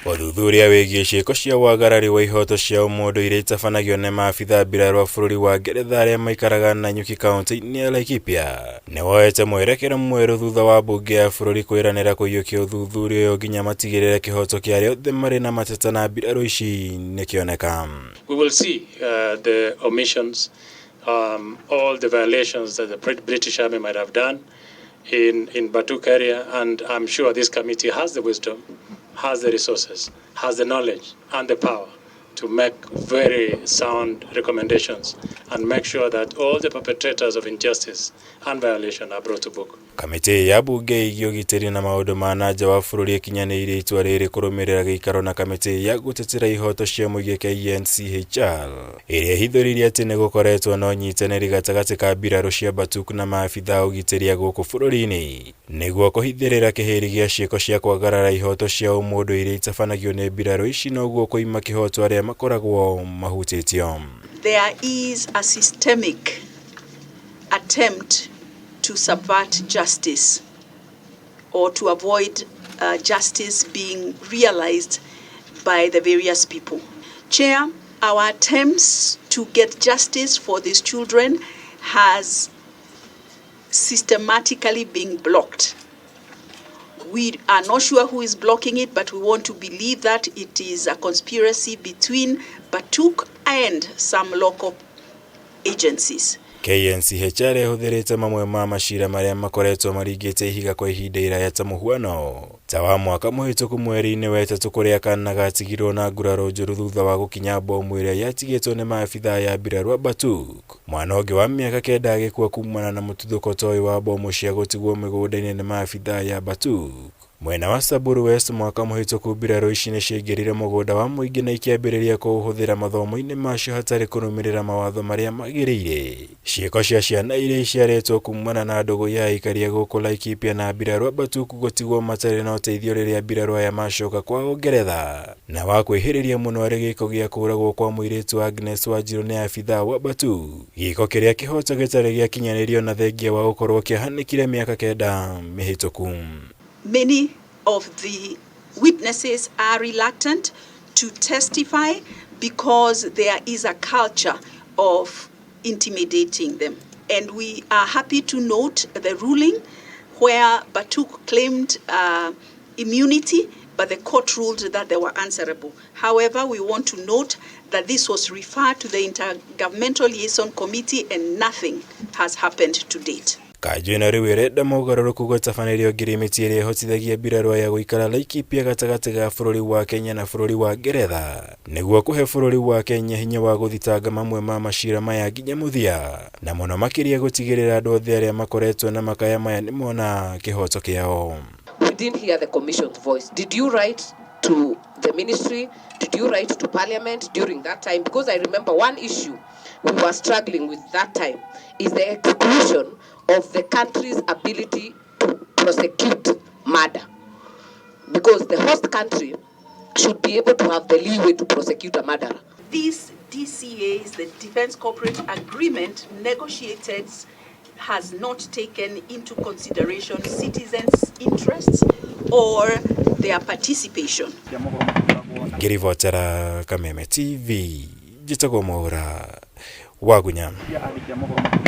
Ũthuthuria wĩgiĩ ciĩko cia wagarari wa ihoto cia ũmũndũ iria itabanagio nĩ maabitha mbirarũ a bũrũri wa Ngeretha arĩa maikaraga Nanyuki kaunti-inĩ ya Laikipia nĩ woete mwerekero mwerũ thutha wa mbunge ya bũrũri kwĩranĩra kũiyũkia ũthuthuria ũyũ nginya matigĩrĩre kĩhoto kĩa arĩa othe marĩ na mateta na mbirarũ ici nĩkĩoneka. We will see the omissions, all the violations that the British Army might have done in Batuk area, and I'm sure this committee has the wisdom, has the resources, has the knowledge and the power to make very sound recommendations and make sure that all the perpetrators of injustice and violation are brought to book. Kamĩtĩ ya mbunge ĩgiĩ ũgitĩri na maũndũ ma na nja wa bũrũri ĩkinyanĩirie itua rĩrĩ kũrũmĩrĩra gĩikaro na kamĩtĩ ya gũtetera ihoto cia mũingĩ KNCHR ĩrĩa ĩhithũrĩirie atĩ nĩ gũkoretwo na ũnyitanĩri gatagatĩ ka mbirarũ cia Batuk na maabitha a ũgitĩri a gũkũ bũrũri-inĩ nĩguo kũhithĩrĩra kĩhĩri gĩa ciĩko cia kwagarara ihoto cia ũmũndũ iria itabanagio nĩ mbirarũ ici noguo kũima kĩhoto arĩa makoragwo mahutĩtio. There is a systemic attempt to subvert justice or to avoid justice being realized by the various people. Chair, our attempts to get justice for these children has systematically been blocked. We are not sure who is blocking it, but we want to believe that it is a conspiracy between Batuk and some local agencies. KNCHR ĩhũthĩrĩte mamwe ma macira marĩa makoretwo maringĩte ihiga kwa ihinda iraya ta mũhuano ta wa mwaka mũhĩtũku mweri-inĩ wa ĩtatũ kũrĩa kana gatigirwo na nguraro njũru thutha wa gũkinya bomu ĩrĩa yatigĩtwo nĩ maabitha ya mbirarũ a Batuk. Mwana ũngĩ wa mĩaka 9 agĩkua kumana na mũtuthũko ta ũyũ wa bomu cia gũtigwo mĩgũnda-inĩ nĩ maabitha ya Batuk. Mwena wa Samburu West mwaka mũhĩtũku mbirarũ ici nĩciaingĩrire mũgũnda wa mũingĩ na ikĩambĩrĩria kũũhũthĩra mathomo-inĩ macio hatarĩ kũrũmĩrĩra mawatho marĩa magĩrĩire. Ciĩko cia ciana iria iciarĩtwo kumana na ndũgũ ya aikari a gũkũ Laikipia na mbirarũ a Batuk gũtigwo matarĩ na ũteithio rĩrĩa mbirarũ aya macoka kwao Ngeretha na wa kwĩhĩrĩria mũno arĩ gĩko gĩa kũragwo kwa mũirĩtu Agnes Wanjiru nĩ abithaa wa Batuk, gĩko kĩrĩa kĩhoto gĩtarĩ gĩakinyanĩrio na thengia wa gũkorwo kĩahanĩkire mĩaka 9 mĩhĩtũku. Many of the witnesses are reluctant to testify because there is a culture of intimidating them. And we are happy to note the ruling where Batuk claimed immunity, but the court ruled that they were answerable. However, we want to note that this was referred to the Intergovernmental Liaison Committee and nothing has happened to date. Kanjũ ĩno rĩu ĩrenda mogarũrũku gũtabanĩrio ngirimiti ĩrĩa ĩhotithagia mbirarũ aya gũikara Laikipia gatagatĩ ga bũrũri wa Kenya na bũrũri wa Ngeretha nĩguo kũhe bũrũri wa Kenya hinya wa gũthitanga mamwe ma macira maya nginya mũthia na mũno makĩria gũtigĩrĩra andũ othe arĩa makoretwo na makaya maya nĩmona kĩhoto kĩao. We didn't hear the commission's voice. Did you write to the ministry? Did you write to parliament during that time? Because I remember one issue we were struggling with that time is the exclusion of the country's ability to prosecute murder. Because the host country should be able to have the leeway to prosecute a murderer. This DCA, the Defense Corporate Agreement, negotiated has not taken into consideration citizens' interests or their participation. Ngĩribotera Kameme TV, njĩtagwo Mwaura Wagunya.